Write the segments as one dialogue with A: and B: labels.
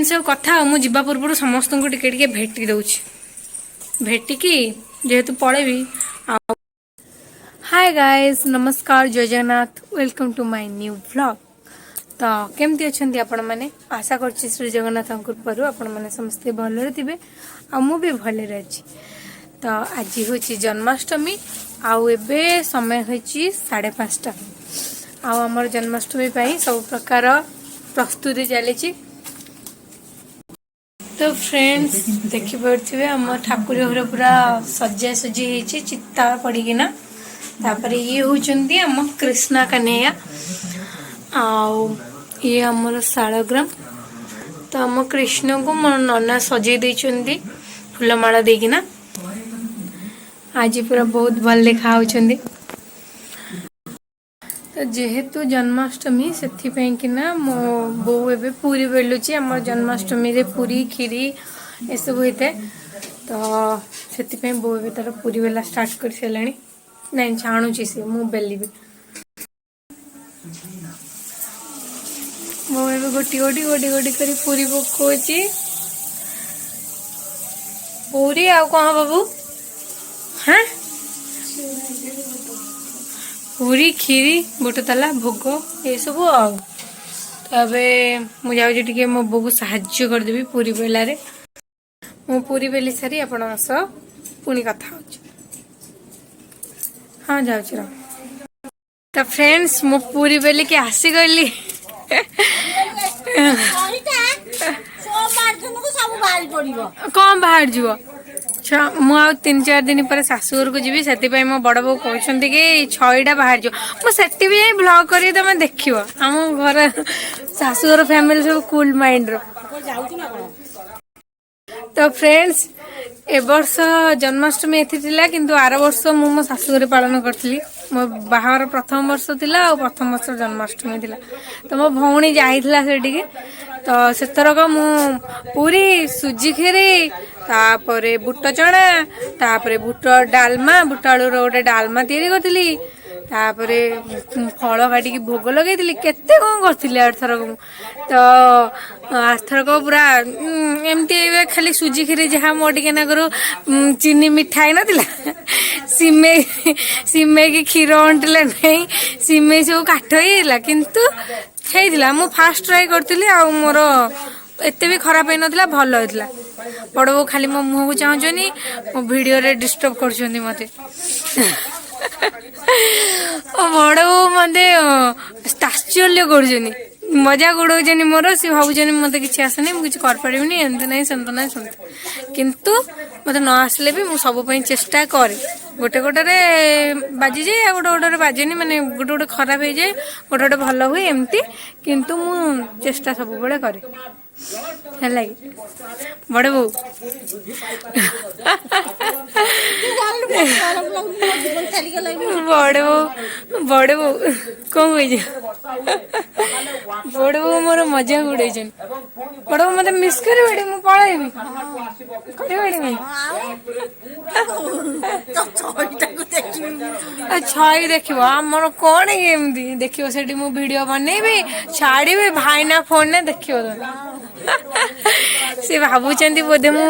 A: ଏମିତି ସବୁ କଥା। ଆଉ ମୁଁ ଯିବା ପୂର୍ବରୁ ସମସ୍ତଙ୍କୁ ଟିକେ ଟିକେ ଭେଟି ଦେଉଛି, ଭେଟିକି ଯେହେତୁ ପଳେଇବି। ଆଉ ହାଏ ଗାଇସ୍, ନମସ୍କାର, ଜୟ Jagannath, welcome to my new vlog। ତ କେମିତି ଅଛନ୍ତି ଆପଣମାନେ? ଆଶା କରୁଛି ଶ୍ରୀ ଜଗନ୍ନାଥଙ୍କ କୃପାରୁ ଆପଣମାନେ ସମସ୍ତେ ଭଲରେ ଥିବେ ଆଉ ମୁଁ ବି ଭଲରେ ଅଛି। ତ ଆଜି ହେଉଛି ଜନ୍ମାଷ୍ଟମୀ ଆଉ ଏବେ ସମୟ ହୋଇଛି 5:30। ଆଉ ଆମର ଜନ୍ମାଷ୍ଟମୀ ପାଇଁ ସବୁ ପ୍ରକାର ପ୍ରସ୍ତୁତି ଚାଲିଛି। ତ ଫ୍ରେଣ୍ଡସ୍, ଦେଖିପାରୁଥିବେ ଆମ ଠାକୁର ଘର ପୁରା ସଜାସଜି ହେଇଛି ଚିତା ପଡ଼ିକିନା। ତାପରେ ଇଏ ହଉଛନ୍ତି ଆମ କୃଷ୍ଣା କହ୍ନେୟା ଆଉ ଇଏ ଆମର ଶାଳଗ୍ରାମ। ତ ଆମ କୃଷ୍ଣଙ୍କୁ ମୋ ନନା ସଜେଇ ଦେଇଛନ୍ତି ଫୁଲମାଳ ଦେଇକିନା। ଆଜି ପୁରା ବହୁତ ଭଲ ଦେଖା ହଉଛନ୍ତି। ତ ଯେହେତୁ ଜନ୍ମାଷ୍ଟମୀ, ସେଥିପାଇଁ କିନା ମୋ ବୋଉ ଏବେ ପୁରୀ ବେଲୁଛି। ଆମର ଜନ୍ମାଷ୍ଟମୀରେ ପୁରୀ, କ୍ଷୀରି ଏସବୁ ହେଇଥାଏ। ତ ସେଥିପାଇଁ ବୋଉ ଏବେ ତାର ପୁରୀ ବେଲା ଷ୍ଟାର୍ଟ କରିସାରିଲାଣି। ନାଇଁ, ଛାଣୁଛି ସେ, ମୁଁ ବେଲିବି। ବୋଉ ଏବେ ଗୋଟି ଗୋଟି ଗୋଟି ଗୋଟି କରି ପୁରୀ ପକଉଛି। ପୁରୀ ଆଉ କଣ ହବ ବୋଉ? ହଁ, ପୁରୀ, କ୍ଷୀରି, ବୁଟ ତାଲା ଭୋଗ ଏସବୁ। ଆଉ ତ ଏବେ ମୁଁ ଯାଉଛି ଟିକେ ମୋ ବୋଉକୁ ସାହାଯ୍ୟ କରିଦେବି ପୁରୀ ବେଲାରେ। ମୁଁ ପୁରୀ ବେଲି ସାରି ଆପଣଙ୍କ ସହ ପୁଣି କଥା ହଉଛି। ହଁ, ଯାଉଛି ରହ। ତ ଫ୍ରେଣ୍ଡସ୍, ମୁଁ ପୁରୀ ବେଲିକି ଆସିଗଲି।
B: ସୋମବାର ଦିନକୁ ସବୁ ବାହାରି ପଡିବ।
A: କଣ ବାହାରି ଯିବ? ମୁଁ ଆଉ 3-4 ଦିନ ପରେ ଶାଶୁଘରକୁ ଯିବି। ସେଥିପାଇଁ ମୋ ବଡ ବୋଉ କହୁଛନ୍ତି କି ଛଇଟା ବାହାରିଯିବ। ମୁଁ ସେଠି ବି ଯାଇ ଭ୍ଲଗ କରିକି ତମେ ଦେଖିବ। ଆମ ଘର ଶାଶୁଘର ଫ୍ୟାମିଲି ସବୁ କୁଲ ମାଇଣ୍ଡର।
B: ଯାଉଛୁ ନା କଣ?
A: ତ ଫ୍ରେଣ୍ଡସ୍, ଏ ବର୍ଷ ଜନ୍ମାଷ୍ଟମୀ ଏଠି ଥିଲା, କିନ୍ତୁ ଆର ବର୍ଷ ମୁଁ ମୋ ଶାଶୁଘରେ ପାଳନ କରିଥିଲି। ମୋ ବାହାଘର ପ୍ରଥମ ବର୍ଷ ଥିଲା ଆଉ ପ୍ରଥମ ବର୍ଷ ଜନ୍ମାଷ୍ଟମୀ ଥିଲା। ତ ମୋ ଭଉଣୀ ଯାଇଥିଲା ସେଠିକି। ତ ସେଥରକ ମୁଁ ପୁରୀ, ସୁଜି କ୍ଷୀରି, ତାପରେ ବୁଟ ଚଣା, ତାପରେ ବୁଟ ଡାଲମା, ବୁଟ ଆଳୁର ଗୋଟେ ଡାଲମା ତିଆରି କରିଥିଲି। ତାପରେ ଫଳ କାଟିକି ଭୋଗ ଲଗେଇଥିଲି। କେତେ କଣ କରିଥିଲି ଆରଥରକ ମୁଁ। ତ ଆରଥରକ ପୁରା ଏମିତି ଏବେ ଖାଲି ସୁଜି କ୍ଷୀରି, ଯାହା ମୋ ଟିକେ ନାକରୁ ଚିନି ମିଠା ହେଇନଥିଲା, ସିମେଇ ସିମେଇକି କ୍ଷୀର ଅଣ୍ଟିଲା ନାହିଁ, ସିମେଇ ସବୁ କାଠ ହେଇଯାଇଥିଲା। କିନ୍ତୁ ହେଇଥିଲା, ମୁଁ ଫାଷ୍ଟ ଟ୍ରାଏ କରିଥିଲି ଆଉ ମୋର ଏତେ ବି ଖରାପ ହେଇନଥିଲା, ଭଲ ହେଇଥିଲା। ବଡ଼ ବୋଉ ଖାଲି ମୋ ମୁହଁକୁ ଚାହୁଁଛନ୍ତି, ମୋ ଭିଡ଼ିଓରେ ଡିଷ୍ଟର୍ବ କରୁଛନ୍ତି ମତେ। ବଡ଼ ବୋଉ ମତେ ତାତ୍ସଲ୍ୟ କରୁଛନ୍ତି, ମଜାକ ଉଡଉଛନ୍ତି ମୋର। ସେ ଭାବୁଛନ୍ତି ମତେ କିଛି ଆସେନି, ମୁଁ କିଛି କରିପାରିବିନି, ଏମିତି ନାହିଁ, ସେମିତି ନାହିଁ, ସେମିତି। କିନ୍ତୁ ମତେ ନ ଆସିଲେ ବି ମୁଁ ସବୁ ପାଇଁ ଚେଷ୍ଟା କରେ। ଗୋଟେ ଗୋଟେରେ ବାଜିଯାଏ ଆଉ ଗୋଟେ ଗୋଟେରେ ବାଜେନି, ମାନେ ଗୋଟେ ଗୋଟେ ଖରାପ ହେଇଯାଏ, ଗୋଟେ ଗୋଟେ ଭଲ ହୁଏ ଏମିତି। କିନ୍ତୁ ମୁଁ ଚେଷ୍ଟା ସବୁବେଳେ କରେ। ହେଲା କି ବଡ଼ ବୋଉ?
B: ଜୀବନ ଚାଲିଗଲା।
A: ବଡ଼ ବୋଉ, ବଡ଼ ବୋଉ କଣ କହିଛ? ବଡ଼ ବୋଉ ମୋର ମଜାକ ଉଡେଇଛନ୍ତି। ବଡ଼ ବୋଉ, ମତେ ମିସ୍ କରିବେଟି? ମୁଁ ପଳେଇବି, କରିବେଟି ମୁଁ?
B: ଛଇଟାକୁ ଦେଖିବି ମୁଁ।
A: ଆଉ ଛଇ ଦେଖିବ ଆମର କଣ କି ଏମିତି ଦେଖିବ। ସେଠି ମୁଁ ଭିଡିଓ ବନେଇବି, ଛାଡିବି, ଭାଇନା ଫୋନରେ ଦେଖିବ ତମେ। ସେ ଭାବୁଛନ୍ତି ବୋଧେ ମୁଁ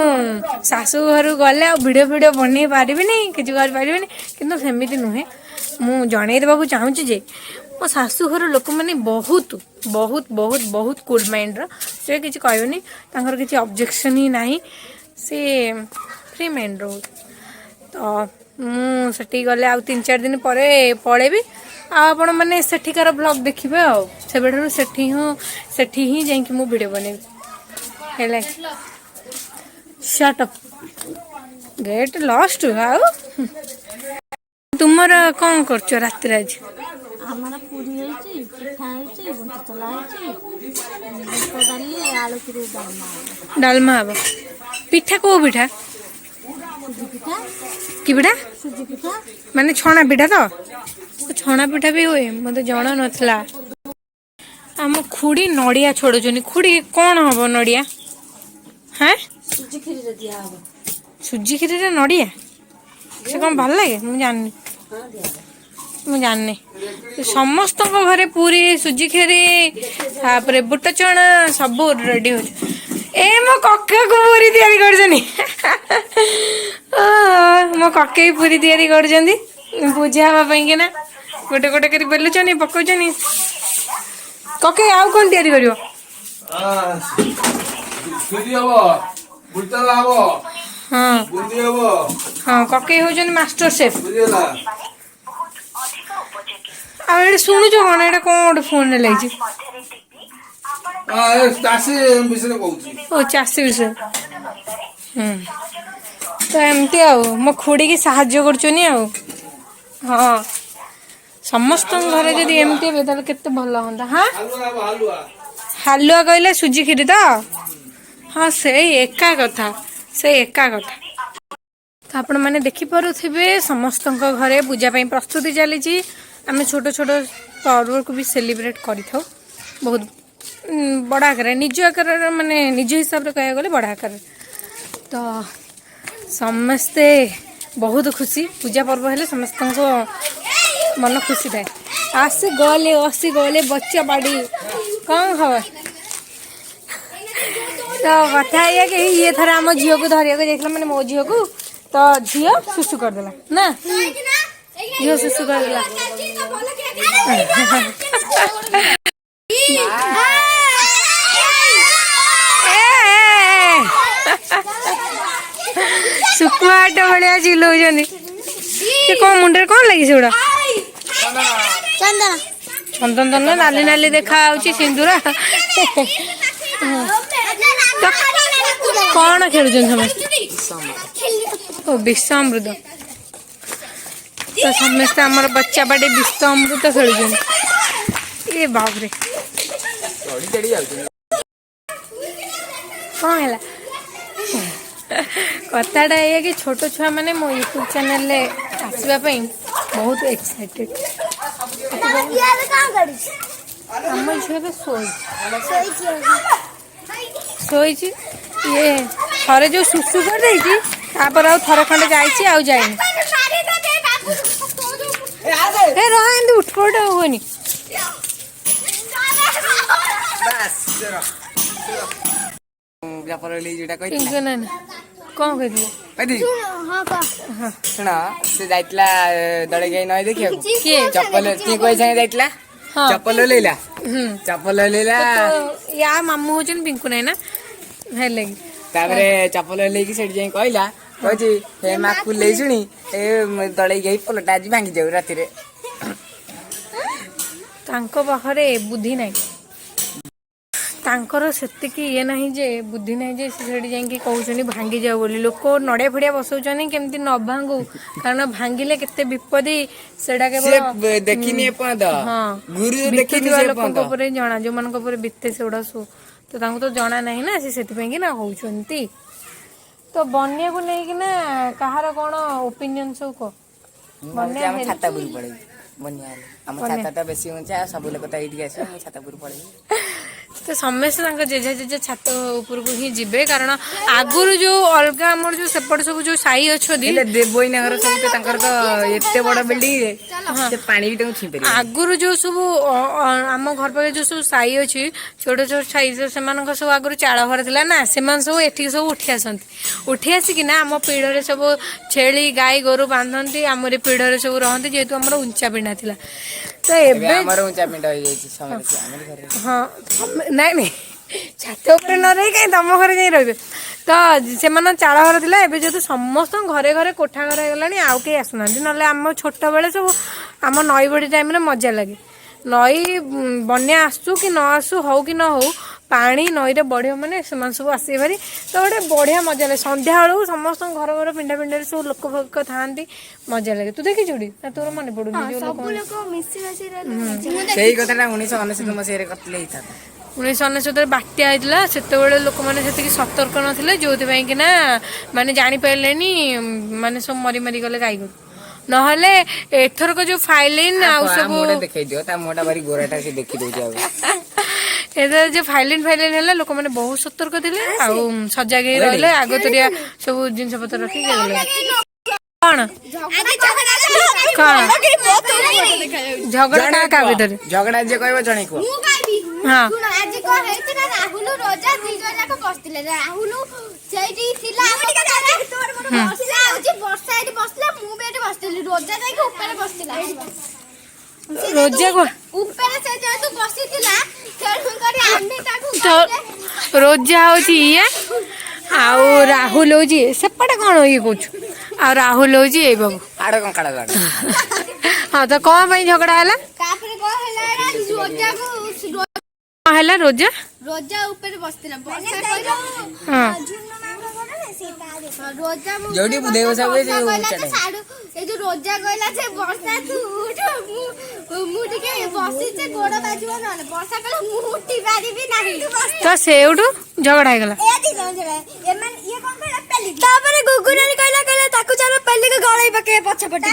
A: ଶାଶୁ ଘରୁ ଗଲେ ଆଉ ଭିଡିଓ ଫିଡିଓ ବନେଇ ପାରିବିନି, କିଛି କରିପାରିବିନି। କିନ୍ତୁ ସେମିତି ନୁହେଁ। ମୁଁ ଜଣେଇ ଦେବାକୁ ଚାହୁଁଛି ଯେ ମୋ ଶାଶୁଘର ଲୋକମାନେ ବହୁତ ବହୁତ ବହୁତ ବହୁତ କୁଲ୍ ମାଇଣ୍ଡର। ସେ କିଛି କହିବେନି, ତାଙ୍କର କିଛି ଅବଜେକ୍ସନ୍ ହିଁ ନାହିଁ। ସେ ଫ୍ରି ମାଇଣ୍ଡର ବହୁତ। ତ ମୁଁ ସେଠିକି ଗଲେ ଆଉ 3-4 ଦିନ ପରେ ପଳେଇବି ଆଉ ଆପଣମାନେ ସେଠିକାର ଭ୍ଲଗ୍ ଦେଖିବେ। ଆଉ ସେବେଠାରୁ ସେଠି ହିଁ ଯାଇକି ମୁଁ ଭିଡ଼ିଓ ବନେଇବି। ହେଲା, shut up, get lost। ଆଉ ତୁମର କଣ କରୁଛ ରାତିରେ ଆଜି?
B: ଆମର ପୁରୀ ହେଇଛି, ପିଠା ହେଇଛି, ବୁଟ ଚଲା ହେଇଛି, ବୁଟ ଡାଲି, ଆଳୁ କ୍ଷୀରି, ଡାଲମା ହବ।
A: ଡାଲମା ହବ। ପିଠା କୋଉ ପିଠା?
B: ସୁଜି ପିଠା।
A: କି ପିଠା?
B: ସୁଜି ପିଠା।
A: ମାନେ ଛଣା ପିଠା? ତ ଛଣା ପିଠା ବି ହୁଏ, ମତେ ଜଣା ନଥିଲା। ଆମ ଖୁଡି ନଡିଆ ଛଡଉଛନ୍ତି। ଖୁଡି, କଣ ହବ ନଡିଆ? ହାଁ?
B: ସୁଜି କ୍ଷୀରିରେ ଦିଆହବ।
A: ସୁଜି କ୍ଷୀରିରେ ନଡିଆ, ସେ କଣ ଭଲ ଲାଗେ? ମୁଁ ଜାଣିନି।
B: ହଁ, ଦିଆହବ।
A: ମୁଁ ଜାଣିନି। ସମସ୍ତଙ୍କ ଘରେ ପୁରୀ, ସୁଜି କ୍ଷୀରି, ତାପରେ ବୁଟ ଚଣା ସବୁ ରେଡି ହଉଛି। ଏ ମୋ କକାକୁ ପୁରୀ ତିଆରି କରୁଛନ୍ତି। ମୋ କକେଇ ପୁରୀ ତିଆରି କରୁଛନ୍ତି ପୂଜା ହେବା ପାଇଁ କିନା। ଗୋଟେ ଗୋଟେ କରି ବେଲୁଛନ୍ତି, ପକଉଛନ୍ତି। କକେଇ, ଆଉ କଣ ତିଆରି କରିବ?
C: ଖିରି ହବ, ବୁଲତାଲା ହବ, ବୁନ୍ଦି ହବ।
A: ହଁ, କକେଇ ହଉଛନ୍ତି ମାଷ୍ଟର ସେଫ୍।
C: ବୁଝିହେଲା?
A: ଆଉ ଏଇଠି ଶୁଣୁଛ କଣ? ଏଇଟା କଣ ଗୋଟେ ଫୋନରେ ଲାଗିଛି?
C: ହଁ, ଏ ଚାଷୀ ବିଷୟରେ କହୁଛି।
A: ଓ, ଚାଷୀ ବିଷୟ। ତ ଏମିତି ଆଉ ମୋ ଖୁଡ଼ିକି ସାହାଯ୍ୟ କରୁଛନ୍ତି ଆଉ। ହଁ, ସମସ୍ତଙ୍କ ଘରେ ଯଦି ଏମିତି ହେବେ, ତାହେଲେ କେତେ ଭଲ ହୁଅନ୍ତା। ହଁ।
C: ହାଲୁଆ ହବ, ହାଲୁଆ।
A: ହାଲୁଆ କହିଲେ ସୁଜି କ୍ଷୀରି ତ? ହଁ, ସେଇ ଏକା କଥା, ସେଇ ଏକା କଥା। ତ ଆପଣମାନେ ଦେଖିପାରୁଥିବେ, ସମସ୍ତଙ୍କ ଘରେ ପୂଜା ପାଇଁ ପ୍ରସ୍ତୁତି ଚାଲିଛି। ଆମେ ଛୋଟ ଛୋଟ ପର୍ବକୁ ବି ସେଲିବ୍ରେଟ୍ କରିଥାଉ ବହୁତ ବଡ଼ ଆକାରରେ, ନିଜ ଆକାରରେ, ମାନେ ନିଜ ହିସାବରେ କହିବାକୁ ଗଲେ ବଡ଼ ଆକାରରେ। ତ ସମସ୍ତେ ବହୁତ ଖୁସି। ପୂଜା ପର୍ବ ହେଲେ ସମସ୍ତଙ୍କ ମନ ଖୁସି ଥାଏ। ଆସି ଗଲେ, ଆସି ଗଲେ ବଚ୍ଚା ବାଡ଼ି। କଣ ଖବର? ତ କଥା ଏଇଆ କି ଇଏ ଥରେ ଆମ ଝିଅକୁ ଧରିବାକୁ ଯାଇଥିଲା, ମାନେ ମୋ ଝିଅକୁ, ତ ଝିଅ ଶୁଶୁ କରିଦେଲା ନା, ଝିଅ ଶୁଶୁ କରିଦେଲା। ଏ, ଏ, ଏ। ଶୁଖୁଆ ହାଟ ଭଳିଆ ଚିଲଉଛନ୍ତି। ସେ କଣ ମୁଣ୍ଡରେ କଣ ଲାଗିଛି ସେଗୁଡା?
B: ଚନ୍ଦନ।
A: ଚନ୍ଦନ ତ ନୁହେଁ, ନାଲି ନାଲି ଦେଖା ଯାଉଛି ସିନ୍ଦୁର। ତ କଣ ଖେଳୁଛନ୍ତି ସମସ୍ତେ? ଓ, ବିଷ ଅମୃତ। ତ ସମସ୍ତେ ଆମର ବଚ୍ଚା ପାଟି ବିଷ ଅମୃତ ଖେଳୁଛନ୍ତି। ଏ ବାପରେ!
D: ଚଢି ଚଢି ଯାଉଛି।
A: କଣ ହେଲା? କଥାଟା ଏଇଆ କି ଛୋଟ ଛୁଆମାନେ ମୋ ୟୁଟ୍ୟୁବ୍ ଚ୍ୟାନେଲରେ ଆସିବା ପାଇଁ ବହୁତ ଏକ୍ସାଇଟେଡ୍।
B: କଣ କରୁଛି?
A: ଆମ ଝିଅ ଏବେ ଶୋଇଛି।
B: ଶୋଇଛି।
A: ଶୋଇଛି। ଇଏ ଥରେ ଯୋଉ ଶୁଶୁ କରିଦେଇଛି, ତାପରେ ଆଉ ଥରେ ଖଣ୍ଡେ ଯାଇଛି, ଆଉ ଯାଇନି। ଏ ରହ, ଏମିତି ଉଠପଟ ହୁଏନି।
D: ବାସ୍। ଚପଲ ଯୋଉଟା କହିଥିଲା।
A: ପିଙ୍କୁ ନା ନା, କଣ କହିଥିଲେ?
D: କହିଥିଲି।
B: ହଁ, କହ।
D: ଶୁଣ, ସେ ଯାଇଥିଲା ଦଳେଇ ନଈ ଦେଖିବାକୁ।
A: କିଏ?
D: ଚପଲ କିଏ କହି ସାଙ୍ଗେ ଯାଇଥିଲା। ଚପଲ ଓହ୍ଲେଇଲା। ଚପଲ ଓହ୍ଲେଇଲା।
A: ତ ୟା ମାମୁଁ ହଉଛନ୍ତି ପିଙ୍କୁ ନାଇଁ ନା, ହେଲେ କି।
D: ତାପରେ ଚପଲ ଓହ୍ଲେଇକି ସେଠି ଯାଇ କହିଲା, କହୁଛି, "ହେ ମା କୁଲେଇ ଶୁଣି, ଏ ଦଳେଇ ଗାଈ ପୋଲଟା ଆଜି ଭାଙ୍ଗି ଯାଉ ରାତିରେ।"
A: ତାଙ୍କ ପାଖରେ ବୁଦ୍ଧି ନାହିଁ। ତାଙ୍କର ସେତିକି ଇଏ ନାହିଁ ଯେ, ବୁଦ୍ଧି ନାହିଁ ଯେ ସେ ସେଠି ଯାଇକି କହୁଛନ୍ତି ଭାଙ୍ଗି ଯାଉ ବୋଲି। ଲୋକ ନଡ଼ିଆ ଫଡ଼ିଆ ବସଉଛନ୍ତି କେମିତି ନ ଭାଙ୍ଗୁ, କାରଣ ଭାଙ୍ଗିଲେ କେତେ ବିପଦି ସେଇଟା କେବଳ
D: ସେ ଦେଖିନି ଏପର୍ଯ୍ୟନ୍ତ। ଗୁରୁ ଦେଖିନି
A: ବିତୁଥିବା
D: ସେ
A: ଲୋକଙ୍କ
D: ଏପର୍ଯ୍ୟନ୍ତ।
A: ଉପରେ ଜଣା, ଯୋଉମାନଙ୍କ ଉପରେ ବିତେ ସେଗୁଡା ସବୁ। ତ ତାଙ୍କୁ ତ ଜଣା ନାହିଁ ନା, ସେ ସେଥିପାଇଁ କି ନା ହଉଛନ୍ତି। ତ ବନ୍ୟାକୁ ନେଇକିନା କାହାର କଣ ଓପିନିଅନ ସବୁ କହ।
D: ମୁଁ ଭାବୁଛି ଆମ ଛାତ ଉପରକୁ ପଳେଇବି ବନ୍ୟା ହେଲେ। ଆମ ଛାତ ଟା ବେଶୀ ଉଞ୍ଚା, ଆଉ ସବୁ ଲୋକ ତ ଏଇଠିକି ଆସିବେ। ମୁଁ ଛାତ ଉପରକୁ ପଳେଇବି।
A: ତ ସମସ୍ତେ ତାଙ୍କ ଜେଜେ ଜେଜେ ଛାତ ଉପରକୁ ହିଁ ଯିବେ, କାରଣ ଆଗରୁ ଯୋଉ ଅଲଗା ଆମର ଯୋଉ ସେପଟେ ସବୁ ଯୋଉ ସାହି ଅଛନ୍ତି।
D: ହେଲେ ଦେବଇନା ଘର ସବୁ ତ, ତାଙ୍କର ତ ଏତେ ବଡ ବିଲ୍ଡିଂ ଯେ ସେ ପାଣି ବି ତାଙ୍କୁ ଛୁଇଁ ପାରିବ।
A: ଆଗରୁ ଯୋଉ ସବୁ ଆମ ଘର ପାଖରେ ଯୋଉ ସବୁ ସାହି ଅଛି, ଛୋଟ ଛୋଟ ସାହି, ସେମାନଙ୍କ ସବୁ ଆଗରୁ ଚାଳ ଘର ଥିଲା ନା, ସେମାନେ ସବୁ ଏଠିକି ସବୁ ଉଠି ଆସନ୍ତି। ଉଠି ଆସିକିନା ଆମ ପିଢ଼ରେ ସବୁ ଛେଳି, ଗାଈ ଗୋରୁ ବାନ୍ଧନ୍ତି। ଆମରି ପିଢ଼ରେ ସବୁ ରହନ୍ତି, ଯେହେତୁ ଆମର ଉଞ୍ଚା ପିଣ୍ଡା ଥିଲା। ତ
D: ଏବେ
A: ଏବେ
D: ଆମର ଉଞ୍ଚା ପିଣ୍ଡ ହେଇଯାଇଛି ସମସ୍ତେ ଆମରି ଘରେ।
A: ହଁ, ନାଇଁ ନାଇଁ, ଛାତ ଉପରେ ନ ରହି କାହିଁ ତମ ଘରେ ଯାଇ ରହିବେ? ତ ସେମାନଙ୍କ ଚାଳ ଘର ଥିଲା। ଏବେ ଯେହେତୁ ସମସ୍ତଙ୍କ ଘରେ ଘରେ କୋଠା ଘର ହେଇଗଲାଣି, ଆଉ କେହି ଆସୁନାହାନ୍ତି। ନହେଲେ ଆମ ଛୋଟବେଳେ ସବୁ ଆମ ନଈ ବଢ଼ି ଟାଇମ୍ରେ ମଜା ଲାଗେ। ନଈ ବନ୍ୟା ଆସୁ କି ନ ଆସୁ, ହଉ କି ନ ହଉ, ପାଣି ନଈରେ ବଢ଼ିବ ମାନେ ସେମାନେ ସବୁ ଆସିବେ ଭାରି। ତ ଗୋଟେ ବଢ଼ିଆ ମଜା ଲାଗେ। ସନ୍ଧ୍ୟାବେଳକୁ ସମସ୍ତଙ୍କ ଘର ଘର ପିଣ୍ଡା ପିଣ୍ଡାରେ ସବୁ ଲୋକ ଫୋକ ଥାଆନ୍ତି, ମଜା ଲାଗେ। ତୁ ଦେଖିଛୁ ନା ତୋର ମନେ ପଡୁନି? ଯୋଉ
B: ସବୁ
A: ଲୋକ
B: ଲୋକ ମିଶି ମାସି ରହିଲେ ମଜା।
D: ସେଇ କଥାଟା 1999 ମସିହାରେ କରିଥିଲେ ହେଇଥାନ୍ତା।
A: 1999ରେ ବାତ୍ୟା ହେଇଥିଲା, ସେତେବେଳେ ଲୋକମାନେ ସେତିକି ସତର୍କ ନଥିଲେ, ଯୋଉଥିପାଇଁ କି ନା ମାନେ ଜାଣିପାରିଲେନି, ମାନେ ସବୁ ମରି ମରି ଗଲେ ଗାଈ ଗୋରୁ। ନହେଲେ ଏଥରକ ଯୋଉ ଫାଇଲିନ୍ ଆଉ
D: ତା
A: ସବୁ
D: ମୁହଁଟା ଦେଖେଇ ଦିଅ, ତା ମୁହଁଟା ଭାରି ଗୋରାଟା, ସେ ଦେଖି ଦଉଛି ଆଉ।
A: ଏଥର ଯୋଉ ଫାଇଲିନ୍ ଫାଇଲିନ୍ ହେଲା, ଲୋକମାନେ ବହୁତ ସତର୍କ ଥିଲେ ଆଉ ସଜାଗ ହେଇ ରହିଲେ। ଆଗତୁରିଆ ସବୁ ଜିନିଷ ପତ୍ର ରଖିକି ଗଲେ। କଣ କଣ ଝଗଡ଼ା କାହା କାହା ଭିତରେ?
D: ଝଗଡ଼ା ଯିଏ କହିବ ଜଣେ କୁହ।
B: ମୁଁ କହିବି।
A: ହଁ।
E: ଶୁଣ, ଆଜି କଣ ହେଇଛି ନା, ରାହୁଲ ରୋଜା ଦି ଜଣ ଯାକ ବସିଥିଲେ। ରାହୁଲ ସେଇଠି ଥିଲା ଆମ ପାଖରେ। ବର୍ଷା ହଉଛି, ବର୍ଷା ଏଠି ବସିଥିଲା, ମୁଁ ବି ଏଠି ବସିଥିଲି। ରୋଜା ଯାଇକି ଉପରେ ବସିଥିଲା। ସେ ଯେହେତୁ
A: ରୋଜା
E: ଉପରେ ସେ ଯେହେତୁ ବସିଥିଲା, ତେଣୁ କରି ଆମେ ତାକୁ
A: ତ ରୋଜା ହଉଛି ଇଏ ଆଉ ରାହୁଲ ହଉଛି ଇଏ। ସେପଟେ କଣ ଇଏ କହୁଛୁ? ଆଉ ରାହୁଲ ହଉଛି ଏଇ ବାବୁ।
D: ଆଡ କଙ୍କାଳ ବାଡ।
A: ହଁ, ତ କଣ ପାଇଁ ଝଗଡା ହେଲା?
E: ତାପରେ କଣ ହେଲା ନା, ରୋଜାକୁ
A: କଣ ହେଲା ରୋଜା?
E: ରୋଜା ଉପରେ ବସିଥିଲା, ବର୍ଷା କହିଲା ରୋଜା ମୁଁ
D: ଯୋଉଠି ବୁଧେଇ ବସା ହୁଏ,
E: ବର୍ଷା
D: ସେଇ
E: କହିଲା ଯେ
D: ଉଚ୍ଚଟାରେ।
E: ସାଡୁ ଏ ଯୋଉ ରୋଜା କହିଲା ଯେ ବର୍ଷା ତୁ ଉଠ, ମୁଁ ଟିକେ ବସିଛି, ଗୋଡ ବାଜିବ ନହେଲେ। ବର୍ଷା କହିଲା ମୁଁ ଉଠି ପାରିବି ନାହିଁ।
A: ତ ସେଇଠୁ ଝଗଡା ହେଇଗଲା।
E: ତାପରେ ଗୁଗୁନାନୀ କହିଲା ତାକୁ ଚାଲ ପେଲିକି ଗଳେଇ ପକେଇ ପଛପଟେ।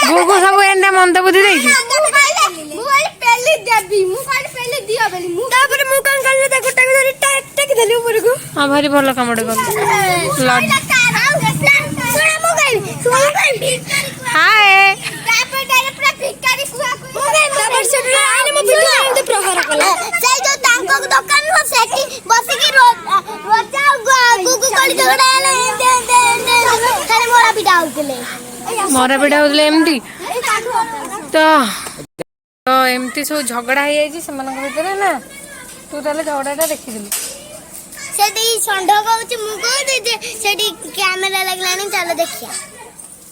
A: ଗୁଗୁ ସବୁ ଏନ୍ତା ମନ୍ଦ ବୁଦ୍ଧି ଦେଇଛି।
E: ମୁଁ କହିଲି ପେଲି ଦେବି, ମୁଁ କହିଲି ପେଲି ଦିଅ ବୋଲି। ମୁଁ ତାପରେ ମୁଁ କଣ କଲି, ତାକୁ ଟେକି ଧରି ଟେକି ଦେଲି ଉପରକୁ।
A: ହଁ, ଭାରି ଭଲ କାମଟେ କଲୁ।
E: ଶୁଣ, ମୁଁ କହିବି, ଶୁଣ, ମୁଁ କହିବି।
A: ହାଏ।
E: ତାପରେ ଡାଇରେକ୍ଟ ପୁରା ଭିକାରୀ କୁହା। ତାପରେ ସେଠୁ ଆଇଲେ ମୋ ପିଠା ଏମିତି ପ୍ରହାର କଲା। ସେଇ ଯୋଉ ତାଙ୍କ ଦୋକାନ ନୁହଁ, ସେଠି ବସିକି ରୋଜା ଆଉ ଗୁଗୁ କଳି ଝଗଡା ହେଲେ, ଏମିତି ଏମିତି ଏମିତି ଏମିତି ଖାଲି ମରା ପିଟା ହଉଥିଲେ।
A: ମରା ପିଟା ହଉଥିଲେ ଏମିତି। ତ ଏମିତି ସବୁ ଝଗଡା ହେଇଯାଇଛି ସେମାନଙ୍କ ଭିତରେ ନା? ତୁ ତାହେଲେ ଝଗଡାଟା ଦେଖିଥିଲୁ?
E: ସେଠି ଷଣ୍ଢ କହୁଛି, ମୁଁ କହୁଛି ଯେ ସେଠି କ୍ୟାମେରା ଲାଗିଲାଣି, ଚାଲ ଦେଖିବା।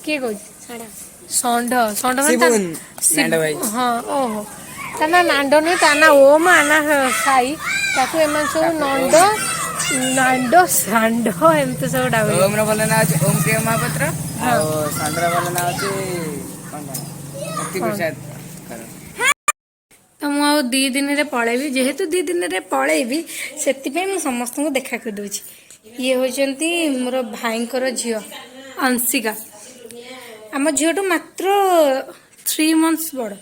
A: କିଏ କହୁଛି ଷଣ୍ଢ? ଷଣ୍ଢ ମାନେ
D: ଶିବୁନ, ନାଣ୍ଡ ଭାଇ।
A: ହଁ, ଓହୋ, ତା ନା ନାଣ୍ଡ ନୁହେଁ, ତା ନା ଓମ, ଆ ନା ସାଇ। ତାକୁ ଏମାନେ ସବୁ ନଣ୍ଡ, ନାଣ୍ଡ, ଷାଣ୍ଡ ଏମିତି ସବୁ ଡାକୁଛନ୍ତି।
D: ଓମ ର ଭଲ ନାଁ ଅଛି ଓମ ପ୍ରିୟ ମହାପାତ୍ର, ଆଉ ଷଣ୍ଢର ଭଲ ନାଁ ଅଛି କଣ ତା ନାଁ? ମୁକ୍ତି ପ୍ରସାଦ କର।
A: ତ ମୁଁ ଆଉ 2 ଦିନରେ ପଳେଇବି। ଯେହେତୁ 2 ଦିନରେ ପଳେଇବି, ସେଥିପାଇଁ ମୁଁ ସମସ୍ତଙ୍କୁ ଦେଖା କରିଦେଉଛି। ଇଏ ହେଉଛନ୍ତି ମୋର ଭାଇଙ୍କର ଝିଅ ଅଂଶିକା। ଆମ ଝିଅଠୁ ମାତ୍ର 3 ମନ୍ଥସ୍ ବଡ଼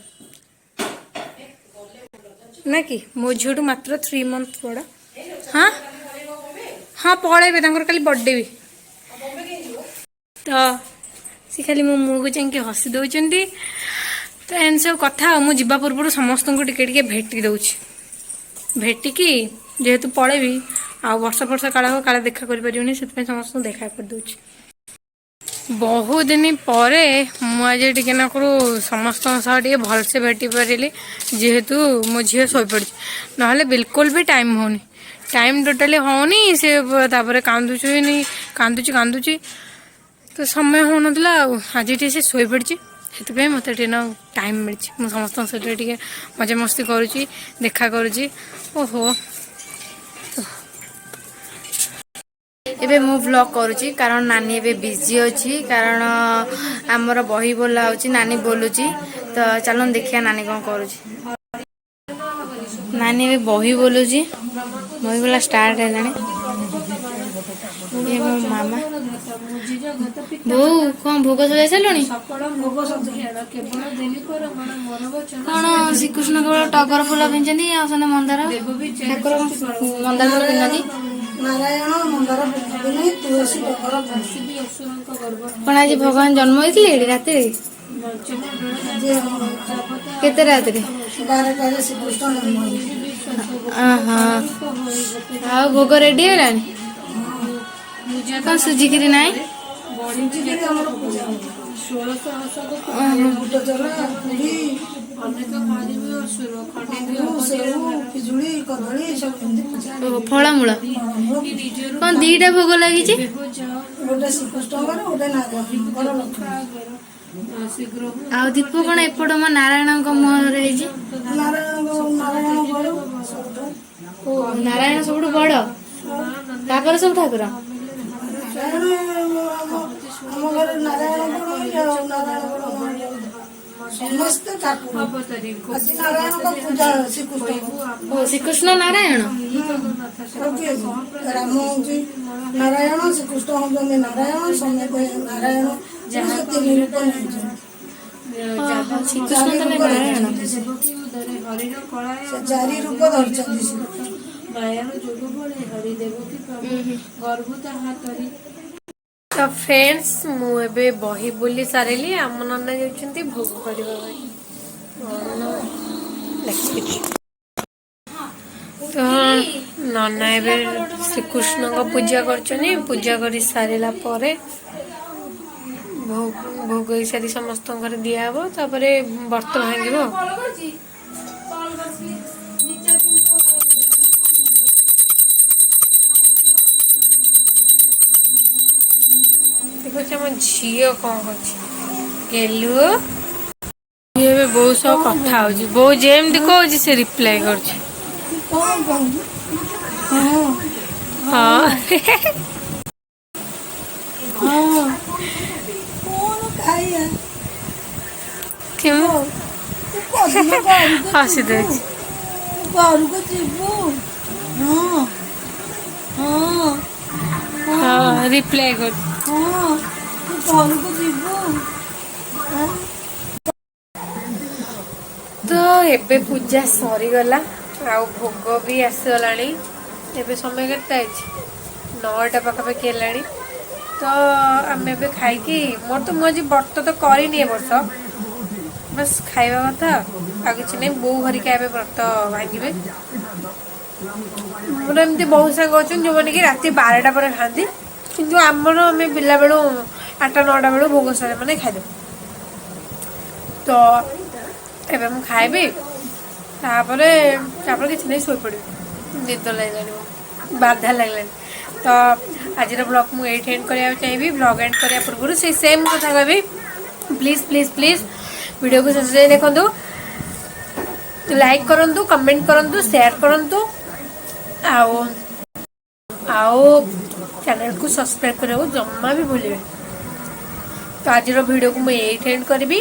A: ନା କି? ମୋ ଝିଅଠୁ ମାତ୍ର 3 ମନ୍ଥ ବଡ଼। ହଁ, ପଳେଇବେ, ତାଙ୍କର କାଲି ବର୍ଥଡେ ବି। ତ ସେ ଖାଲି ମୋ ମୁହଁକୁ ଚାହିଁକି ହସି ଦେଉଛନ୍ତି। ତ ଏମିତି ସବୁ କଥା। ଆଉ ମୁଁ ଯିବା ପୂର୍ବରୁ ସମସ୍ତଙ୍କୁ ଟିକେ ଟିକେ ଭେଟି ଦେଉଛି। ଭେଟିକି ଯେହେତୁ ପଳେଇବି, ଆଉ ବର୍ଷ ବର୍ଷ କାଳ ହବ କାଳେ ଦେଖା କରିପାରିବିନି, ସେଥିପାଇଁ ସମସ୍ତଙ୍କୁ ଦେଖା କରିଦେଉଛି। ବହୁତ ଦିନ ପରେ ମୁଁ ଆଜି ଟିକେ ନାକରୁ ସମସ୍ତଙ୍କ ସହ ଟିକେ ଭଲସେ ଭେଟି ପାରିଲି, ଯେହେତୁ ମୋ ଝିଅ ଶୋଇପଡ଼ିଛି। ନହେଲେ ବିଲକୁଲ ବି ଟାଇମ୍ ହେଉନି, ଟାଇମ୍ ଟୋଟାଲି ହେଉନି। ସେ ତାପରେ କାନ୍ଦୁଛି, କାନ୍ଦୁଛି, କାନ୍ଦୁଛି, ତ ସମୟ ହେଉନଥିଲା। ଆଉ ଆଜି ଟିକେ ସେ ଶୋଇପଡ଼ିଛି, ସେଥିପାଇଁ ମୋତେ ଟିକେ ନା ଟାଇମ୍ ମିଳିଛି। ମୁଁ ସମସ୍ତଙ୍କ ସହିତ ଟିକେ ମଜାମସ୍ତି କରୁଛି, ଦେଖା କରୁଛି। ଓହୋ।
F: ଏବେ ମୁଁ ଭ୍ଲଗ୍ କରୁଛି, କାରଣ ନାନୀ ଏବେ ବିଜି ଅଛି, କାରଣ ଆମର ବହି ବୋଲା ହେଉଛି, ନାନୀ ବୋଲୁଛି। ତ ଚାଲନ୍ତୁ ଦେଖିବା ନାନୀ କ'ଣ କରୁଛି। ନାନୀ ଏବେ ବହି ବୋଲୁଛି, ବହି ବୋଲା ଷ୍ଟାର୍ଟ ହେଲାଣି। ଇଏ ମୋ ମାମା। ବୋଉ, କ'ଣ ଭୋଗ ସଜାଇ ସାରିଲୁଣି? କ'ଣ ଶ୍ରୀକୃଷ୍ଣ କେବଳ ଟଗର ଫୁଲ ପିନ୍ଧିଛନ୍ତି ଆଉ ସେମିତି ମନ୍ଦାର? ଠାକୁର ମନ୍ଦାର ଫୁଲ ପିନ୍ଧନ୍ତି?
G: ନାରାୟଣ ମନ୍ଦାର ପିନ୍ଧନ୍ତି, ତୁଳସୀ ଟଗର।
F: କ'ଣ ଆଜି ଭଗବାନ ଜନ୍ମ ହେଇଥିଲେ ଏଠି ରାତିରେ? କେତେ ରାତିରେ?
G: 12ଟାରେ ଶ୍ରୀକୃଷ୍ଣ ଜନ୍ମ ହେଇଥିଲେ।
F: ଓହୋ, ଆଉ ଭୋଗ ରେଡି ହେଇଗଲାଣି? କଣ ସୁଜି ଖିରି ନାହିଁ?
G: ସୁଜିକିରି ଆମର ପୂଜା ହୁଏ। ବୁଟ ଚଲା, ପୁରୀ, ସେଉ, ପିଜୁଳି, କଦଳୀ ସବୁ ଏମିତି ପୂଜା।
F: ଓହୋ, ଫଳମୂଳ। କଣ ଦିଟା ଭୋଗ ଲାଗିଛି?
G: ଗୋଟେ ଶ୍ରୀକୃଷ୍ଣଙ୍କର, ଗୋଟେ ନାରାୟଣଙ୍କର, ଲକ୍ଷ୍ମୀ।
F: ଆଉ ଦୀପ କଣ ଏପଟ ମୋ ନାରାୟଣଙ୍କ ମୁହଁରେ ହେଇଛି?
G: ନାରାୟଣ, ନାରାୟଣ ବଡ଼ ସବୁଠୁ।
F: ଓ, ନାରାୟଣ ସବୁଠୁ ବଡ, ତାପରେ ସବୁ ଠାକୁର।
G: ନାରାୟଣ ଆମ ଘରେ ନାରାୟଣ ବଡ଼ ଆଉ ନାରାୟଣ ବଡ଼ ନହେଲେ ସମସ୍ତେ ଠାକୁର। ଆଜି ନାରାୟଣଙ୍କ ପୂଜା, ଶ୍ରୀକୃଷ୍ଣଙ୍କ।
F: ଓ, ଶ୍ରୀକୃଷ୍ଣ ନାରାୟଣ।
G: ଆଉ କିଏ ଅଛି? ରାମ ହଉଛି ନାରାୟଣ, ଶ୍ରୀକୃଷ୍ଣ ହଉଛନ୍ତି ନାରାୟଣ, ସମସ୍ତେ ନାରାୟଣ। ସେ ତିନି ରୂପ ନେଇଛନ୍ତି।
F: ଓହୋ, ଶ୍ରୀକୃଷ୍ଣ ତାହେଲେ ନାରାୟଣ।
G: ସେ ଚାରି ରୂପ ଧରିଛନ୍ତି ଶ୍ରୀକୃଷ୍ଣ।
F: ଉଁ ହୁଁ।
A: ତ ଫ୍ରେଣ୍ଡସ୍, ମୁଁ ଏବେ ବହି ବୋଲି ସାରିଲି। ଆମ ନନା ଯାଉଛନ୍ତି ଭୋଗ କରିବା ପାଇଁ। ନନା ଲେଖୁଛି। ତ ନନା ଏବେ ଶ୍ରୀକୃଷ୍ଣଙ୍କ ପୂଜା କରୁଛନ୍ତି। ପୂଜା କରି ସାରିଲା ପରେ ଭୋଗ ଭୋଗ ହେଇସାରି ସମସ୍ତଙ୍କର ଦିଆହବ, ତାପରେ ବର୍ତ୍ତ ଭାଙ୍ଗିବ। ଦେଖୁଛି ଆମ ଝିଅ କଣ କରୁଛି। ଗେଲୁ ଇଏ ଏବେ ବୋଉ ସହ କଥା ହଉଛି। ବୋଉ ଯେମିତି କହୁଛି ସେ ରିପ୍ଲାଏ କରୁଛି।
G: ତୁ କଣ କହୁଛୁ? ହଁ।
A: ହଁ।
G: ହଁ, କଣ ଖାଇବା?
A: କେମି
G: ତୁ କୋଉଦିନ ଘରକୁ
A: ହସି
G: ଯିବୁ?
A: ଦଉଛି।
G: ତୁ ଘରକୁ ଯିବୁ? ହଁ ହଁ।
A: ହଁ, ରିପ୍ଲାଏ କରୁଛି।
G: ହଁ, ତୁ ଘରକୁ ଯିବୁ? ଆଁ?
A: ତ ଏବେ ପୂଜା ସରିଗଲା ଆଉ ଭୋଗ ବି ଆସିଗଲାଣି। ଏବେ ସମୟ କେତେ ହେଇଛି? 9ଟା ପାଖାପାଖି ହେଲାଣି। ତ ଆମେ ଏବେ ଖାଇକି, ମୋର ତ ମୁଁ ଆଜି ବ୍ରତ ତ କରିନି ଏ ବର୍ଷ, ବାସ୍ ଖାଇବା କଥା ଆଉ କିଛି ନାହିଁ। ବୋଉ ଘରିକା ଏବେ ବ୍ରତ ଭାଙ୍ଗିବେ। ମୋର ଏମିତି ବହୁତ ସାଙ୍ଗ ଅଛନ୍ତି ଯେଉଁମାନେ କି ରାତି 12ଟା ପରେ ଖାଆନ୍ତି, କିନ୍ତୁ ଆମର ଆମେ ପିଲାବେଳୁ 8ଟା 9ଟା ବେଳୁ ଭୋଗ ସରେ ମାନେ ଖାଇଦେବୁ। ତ ଏବେ ମୁଁ ଖାଇବି, ତାପରେ ତାପରେ କିଛି ନାହିଁ, ଶୋଇପଡ଼ିବି। ନିଦ ଲାଗିଲାଣି ମୋତେ, ବାଧା ଲାଗିଲାଣି। ତ ଆଜିର ବ୍ଲଗ୍ ମୁଁ ଏଇଠି ଏଣ୍ଡ କରିବାକୁ ଚାହିଁବି। ବ୍ଲଗ୍ ଏଣ୍ଡ କରିବା ପୂର୍ବରୁ ସେଇ ସେମ୍ କଥା କହିବି, ପ୍ଲିଜ୍ ପ୍ଲିଜ୍ ପ୍ଲିଜ୍ ଭିଡ଼ିଓକୁ ଶେଷ ଯାଏଁ ଦେଖନ୍ତୁ, ଲାଇକ୍ କରନ୍ତୁ, କମେଣ୍ଟ କରନ୍ତୁ, ସେୟାର କରନ୍ତୁ ଆଉ ଆଉ ଚ୍ୟାନେଲକୁ ସବସ୍କ୍ରାଇବ୍ କରିବାକୁ ଜମା ବି ଭୁଲିବେନି। ତ ଆଜିର ଭିଡ଼ିଓକୁ ମୁଁ ଏଇଠି ଏଣ୍ଡ କରିବି।